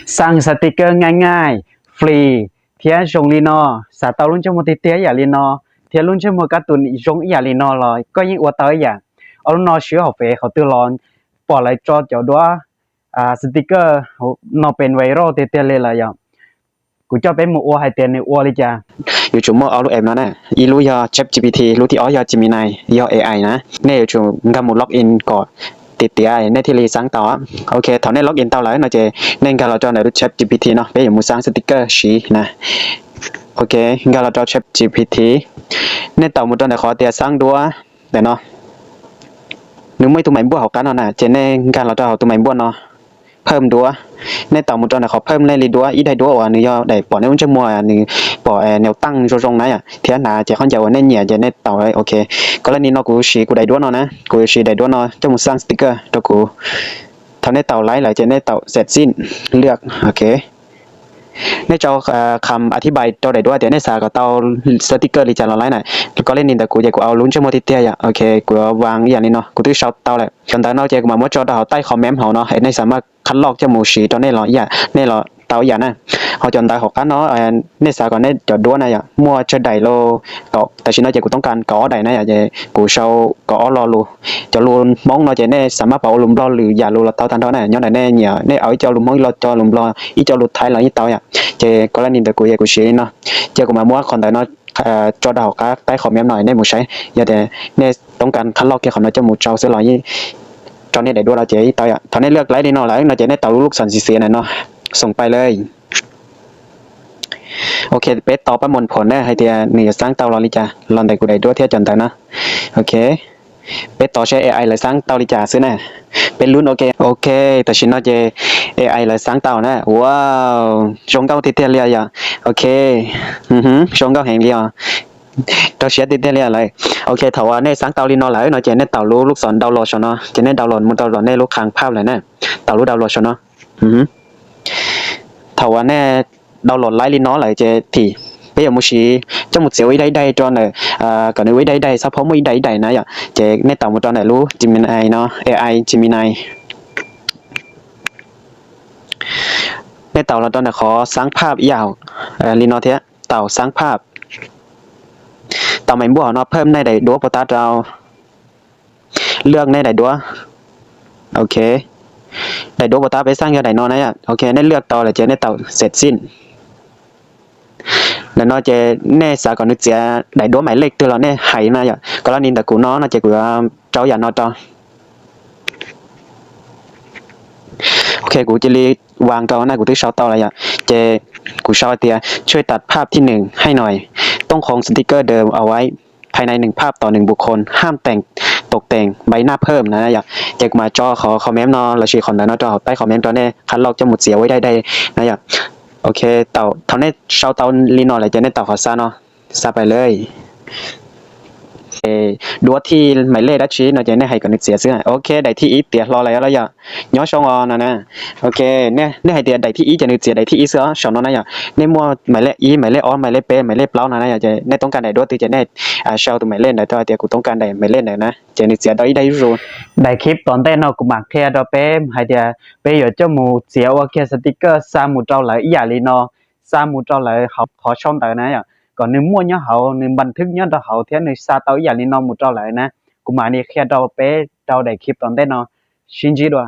Xaj sticker nyaij nyaij, free, thiab zoo li no, xav tau lub ntsej muag tiag tiag ib yam li no, thiab lub ntsej muag kab tus zoo ib yam li no los koj yeej ua tau ib yam. Ob lub no siv hauv Fev qhov twg los pom lawv tso cov duab sticker no pes viral tiag tiag li lawm yom. Kuv coj peb mus ua hais tias nws ua li cas. Yuav tsum muaj ob lub app no na, ib lub yog ChatGPT, lub thib ob yog Gemini, yog A I na. Nej yuav tsum nkag mus log in kom tiav tiav nej thiaj li xaab tau. Ok, thaum nej log in tau lawm no ces nej nkag los rau ntawm lub ChatGPT no, peb yuav mus xaab sticker siv na. Ok, nkag los rau ChatGPT, nej taum mus rau ntawm qhov tias xaab duab ntawm no, nws muaj ib tug maim npuaj hauv qab no na, ces nej nkag los rau hauv tus maim npuaj no, phawj duab. Nej taum mus rau ntawm qhov phawj nej li duab, ib daim duab uas nws yog daim pom nej lub ntsej muag, nws pom nias taaj zoo zoo na yom, thiab hnav ces khaub ncaws uas nej nyiam ces nej taum. Ok, koj li no kuv siv kuv daim duab no na, kuv siv daim duab no coj mus xaab sticker rau kuv. Thaum nej taum laib lawm ces nej taum set scene, lwaj, ok. Nej tau kham athib pais rau daim duab tias nej xav kom tau sticker li cas los laib na. Koj li ntawm kuv ces kuv au lub ntsej muag tiag tiag yom. Ok, kuv yuav vaas ib yam li no, kuv twb sau tau lawm. Cov ntawv no ces kuv mam muab tso rau hauv taij comment hauv no es nej xav maj khab loj coj mus siv rau nej los ib yam, nej los tau ib yam na. Ho cov ntawv hauv qab no, nej xav kom nej cov duab na yom muaj tsawg daim los, tam sim no ces kuv toob kas kaum ob daim na yom, ces kuv sau kaum ob lo lus. Cov lus Hmoob no ces nej xav maj pab ua lus Nplog lwm yam lus los tau tag nrho na, nyob ntawm nej nyiam, nej au ib co lus Hmoob ib lo, co lus Nplog ib co, lus Thaib los yeej tau yom. Ces koj li ntawm kuv ces kuv siv li no, ces kuv mam muab qhov ntawv no tso rau hauv qab taij comment no nej mus saib, yog tias nej toob kas khab loj kiag qhov no coj mus tsau xwb los yeej, rau nej daim duab no ces yeej tau yom. Thaum nej lwaj laib li no lawm no ces nej taum lub lub xom xiv xiav ntawm no, xoom pais lawm. Ok, peb tos pab mus phom ne hais tias nws yuav xaab tau los li cas los ntawm kuv daim duab thiab cov ntawv na. Ok, peb tos seb A I lawv xaab tau li cas xwb na. Peb lub, ok, ok, tam sim no ces A I lawv xaab tau na. Wow, zoo nkauj tiag tiag li yom. Ok, zoo nkauj heev li os. Rau siab tiag tiag li lawm. Ok, thaum uas nej xaab tau li no lawm no ces nej taum lub lub xom download saum no, ces nej download mus rau tom nej lub qhab phaj lawm na. Taum lub download saum no. Thaum uas nej download laib li no lawm ces thim, peb yuav mus siv coj mus txiav ua ib daim ib daim rau ntawm, kom nws ua ib daim ib daim, xab phob muaj ib daim ib daim na yom. Ces nej taum mus rau ntawm lub Gemini no, A I Gemini. Nej taum los rau ntawm qhov xaab phaj ib yam li no thiab, taum xaab phaj. Taum maim npuaj hauv no phawj nej daim duab puas tab rau, lwaj nej daim duab. Ok, daim duab puas tab peb xaab yog daim no na yom. Ok, nej lwaj tau lawm ces nej taum set scene. Ntawm no ces nej xav kom nws txiav daim duab maim lej twg los nej hais na yom. Koj li ntawm kuv no no ces kuv yuav rau yam no rau. Ok, kuv cia li vaas rau na, kuv twb sau tau lawm yom. Ces kuv sau hais tias ช่วยตัดภาพที่หนึ่งให้หน่อย ต้องคงสติ๊กเกอร์เดิมเอาไว้ ภายในหนึ่งภาพต่อหนึ่งบุคคล ห้ามแต่ง ตกแต่งใบหน้าเพิ่ม na yom. Ces kuv mam tso qhov comment no lossis qhov ntawv no rau hauv taib comment rau nej qhab lauj coj mus txiav ua ib daim daim na yom. Ok, thaum nej sau tau li no lawm ces nej taum qhov xa no, xa pais lawm. Duab thij maim lej dab tsi no ces nej hais kom nws txiav xwb. Ok, daim thib ib tiav hlo lawm los yom. Nyob zoo os no na. Ok, nej hais tias daim thib ib ces nws txiav daim thib ib xwb os, saum no na yom. Nej muaj maim lej ib, maim lej ob, maim lej peb, maim lej plaub no na yom, ces nej toob kas daim duab twg ces nej sau tus maim lej ntawd rau hais tias kuv toob kas daim maim lej ntawd na, ces nws txiav tau ib daim zuj zus. Daim clip tom ntej no kuv mam qhia rau peb hais tias peb yuav coj mus txiav ua kiag sticker xa mus rau lawv ib yam li no, xa mus rau lawv hauv qhov sau ntawv na yom, kom nws muaj nyob hauv, nws npas thwb nyob rau hauv thiab nws xa tau ib yam li no mus rau lawv na. Kuv mam li qhia rau peb rau daim clip tom ntej no, sib ntsib dua.